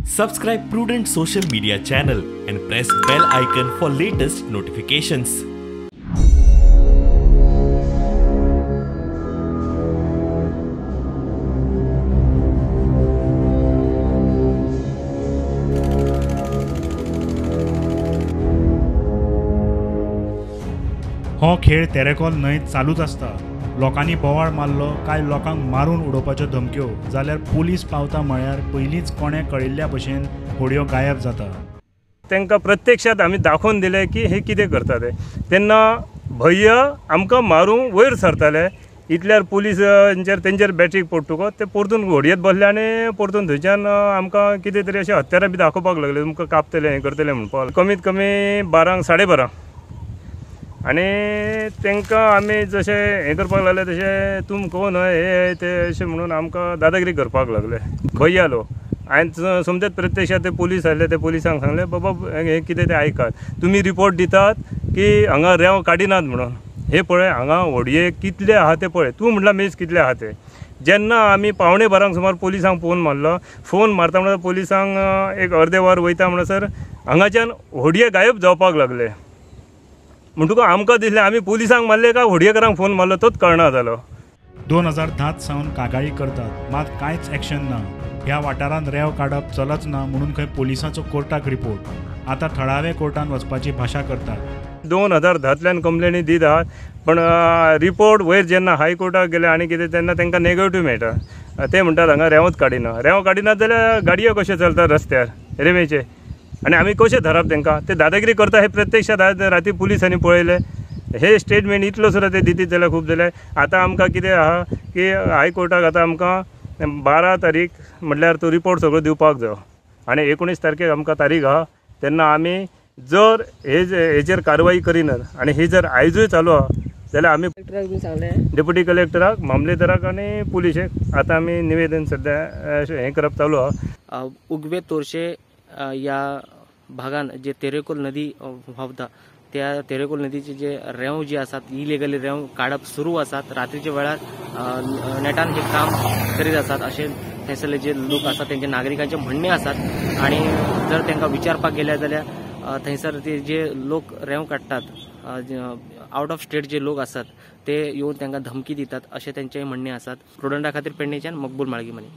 Subscribe Prudent Social Media channel and press bell icon for latest notifications. हो खेळ तेरेखोल न्हंयत चालूच आसता. लोकांनी बोवाळ मारलो काय लोकांक मारून उडोवपाच्यो धमक्यो, जाल्यार पुलीस पावता म्हळ्यार पयलींच कोणें कळिल्ल्या भशेन होडयो गायब जाता. तांकां प्रत्यक्षात आमी दाखोवन दिलें की हे कितें करता ते. तेन्ना भैया आमकां मारूंक वयर सरताले, इतल्यार पुलिसांचेर तेंचेर बॅटरी पडटकच ते परतून होडयेत बसले आनी परतून थंयच्यान आमकां कितें तरी अशें हत्यारां बी दाखोवपाक लागले, तुमकां कापतले हें करतले म्हणपाक. कमीत कमी 12 साडे 12 आनी तांकां आमी जशें हें करपाक लागले तशें तुमकां न्हय हे ते अशें म्हणून आमकां दादागिरी करपाक लागले. भंय आलो हांवें समजत प्रत्यक्षात ते पुलीस आयले, ते पुलिसांक सांगलें बाबा हें कितें तें आयकात, तुमी रिपोर्ट दितात की हांगा रेंव काडिनात म्हणून, हे पळय हांगा होडये कितले आहा ते पळय, तूं म्हटल्यार मेज कितले आहा ते. जेन्ना आमी 11:45 सुमार पुलिसांक फोन मारलो, फोन मारता म्हणसर पुलिसांक एक अर्दे वर वयता म्हणसर हांगाच्यान होडये गायब जावपाक लागले. म्हणटकूच आमकां दिसलें आमी पुलिसांक मारले काय होडयेकारांक फोन मारलो तोच कळना जालो. 2010 सावन कागाळी करतात, मात कांयच एक्शन ना. ह्या वाठारांत रेंव काडप चलच ना म्हणून खंय पोलिसांचो कोर्टाक रिपोर्ट. आतां थळावे कोर्टान वचपाची भाशा करतात. 2010तल्यान कंप्लेनी दीत आहात, पण रिपोर्ट वयर जेन्ना हायकोर्टाक गेले आनी कितें तेन्ना तांकां नेगेटीव मेळटा. ते म्हणटात हांगा रेंवच काडिना, रेंव काडिना जाल्यार गाडयो कश्यो चलतात रस्त्यार रेंवेचे आनी आमी कशें धरप तांकां. ते दादागिरी करता हे प्रत्यक्षात राती पुलिसांनी पळयलें. हे स्टेटमेंट इतलो सुद्दां ते दितीत जाल्यार खूब जालें. आतां आमकां कितें आहा की हायकोर्टाक आतां आमकां 12 तारीख म्हटल्यार तो रिपोर्ट सगळो दिवपाक जायो आनी 19 तारखेक आमकां तारीख आहा. तेन्ना आमी जर हेचेर कारवाई करिनात आनी ही जर आयजूय चालू आहा जाल्यार आमी डेप्युटी कलेक्टराक, मामलेदाराक आनी पुलिशेक आतां आमी निवेदन सद्या हें करप चालू आहा. उगवे तोरशे ह्या भागान जे तेरेखोल नदी व्हांवता त्या तेरेखोल नदीचे जे रेंव जे आसात इलिगली रेंव काडप सुरू आसात. रात्रीच्या वेळार नेटान हे काम करीत आसात अशें थंयसरले जे लोक आसात तेंचे नागरिकांचे म्हणणें आसात. आनी जर तांकां विचारपाक गेले जाल्यार थंयसर ते जे लोक रेंव काडटात आउट ऑफ स्टेट जे लोक आसात ते येवन तांकां धमकी दितात अशें तेंचें म्हणणें आसात. प्रुडंटा खातीर पेडणेच्यान मकबूल माळगीमनी.